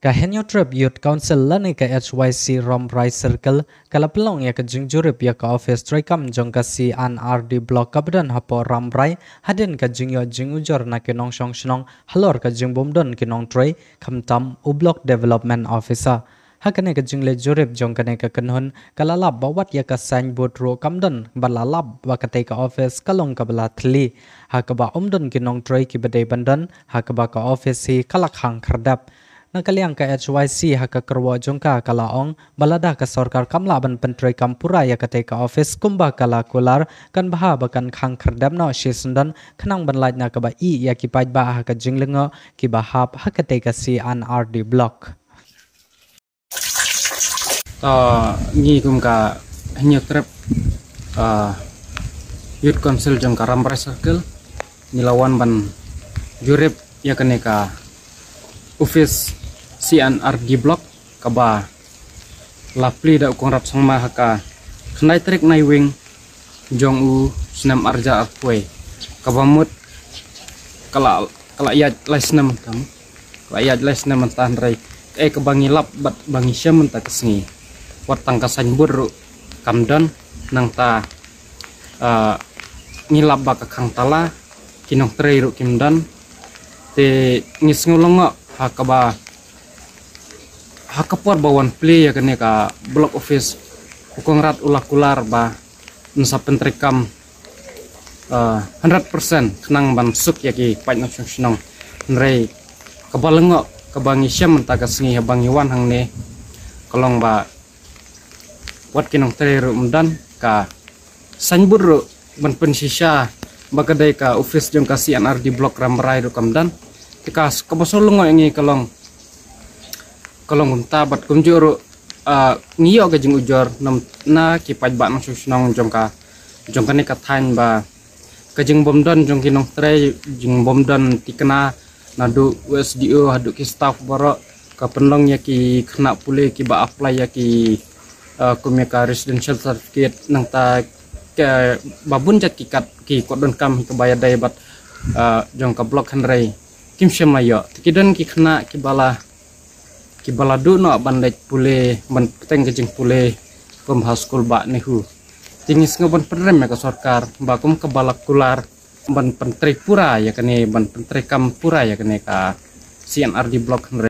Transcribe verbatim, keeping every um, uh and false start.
Ka Hynñiewtrep Youth Council lane ka H Y C Rambrai Circle ka la pynlong ïa ka jingjurip ïa ka office treikam jong ka C and R D Block kaba don hapoh Rambrai, hadien ka jingïoh jingujor na ki nongshong shnong halor ka jingbymdon ki nongtrei, khamtam u Block Development Officer. Ha kane ka jingleh jurip jong kane ka kynhun, ka la lap ba wat ïa ka signboard ruh kam don, bad la lap ba katei ka office ka long kaba la thylli, ha kaba ym don ki nongtrei kiba dei ban don, ha kaba ka office hi ka la khang khyrdep. Na ka liang ka H Y C ha ka kyrwoh jong ka, ka la ong ba lada ka sorkar kam lah ban pyntreikam pura ïa katei ka office kumba ka la kular, kan bha ba kan khang khyrdep noh shisyndon khnang ban lait na kaba ïeh ïa ki paidbah ha ka jinglyngngoh kiba hap ha katei ka C and R D Block. Ah, ngi kum ka Hynñiewtrep, ah, Youth Council jong ka Rambrai Circle, ngi la wan ban jurip ïa kane ka office C and R D Block kaba la plie da u Conrad Sangma ha ka khyndai tarik Naiwieng jong u snem arhajar arphew wei, kaba mut ka la, ka la ïaid lai snem tam. Ka la ïaid lai snem mynta, hynrei kaei kaba ngi lap bad ba ngi shem mynta ka sngi, wat tang ka signboard ruh kam don. Nangta, ah, ngi lap ba ka khang tala, ki nongtrei ruh kim don. Te ngi sngew lyngngoh ha kaba, ha ka por ba wan plie ïa kane ka block office, u Conrad u la kular ba yn sa pyntreikam, ah, hundred percent khnang ban suk ïa ki paid nongshong shnong. Hynrei kaba lyngngoh kaba ngi shem mynta ka sngi haba ngi wan hangne, ka long ba wat ki nongtrei ruh ym don, ka signboard ruh ban pynshisha ba ka dei ka office jong ka C and R D Block Rambrai ruh kam don. Te ka, kaba sngewlyngngoh ïa ngi ka long, ka long kumta, bad kumjuh ruh, ah, ngi ïoh ka jingujor na, na ki paidbah nongshong shnong jong ka, jong kane ka thaiñ, ba ka jingbymdon jong ki nongtrei, jingbymdon thikna, naduh u S D O haduh ki staff baroh, ka pynlong ïa ki khynnah pule kiba apply ïa ki, ah, kum ïa ka residential certificate, nangta ka ba bun jait ki kat, ki kot donkam hi kaba ïadei bad, ah, jong ka block, hynrei kim shym la ïoh. Te ki don ki khynnah kiba la, kiba la duh noh ban leit pule, ban bteng ka jingpule kum ha skul bah NEHU. Te ngi sngew ban pynrem ïa ka sorkar ba kum kaba la kular ban pyntrei pura ïa kane, ban pyntreikam pura ïa kane ka C and R D Block, hynrei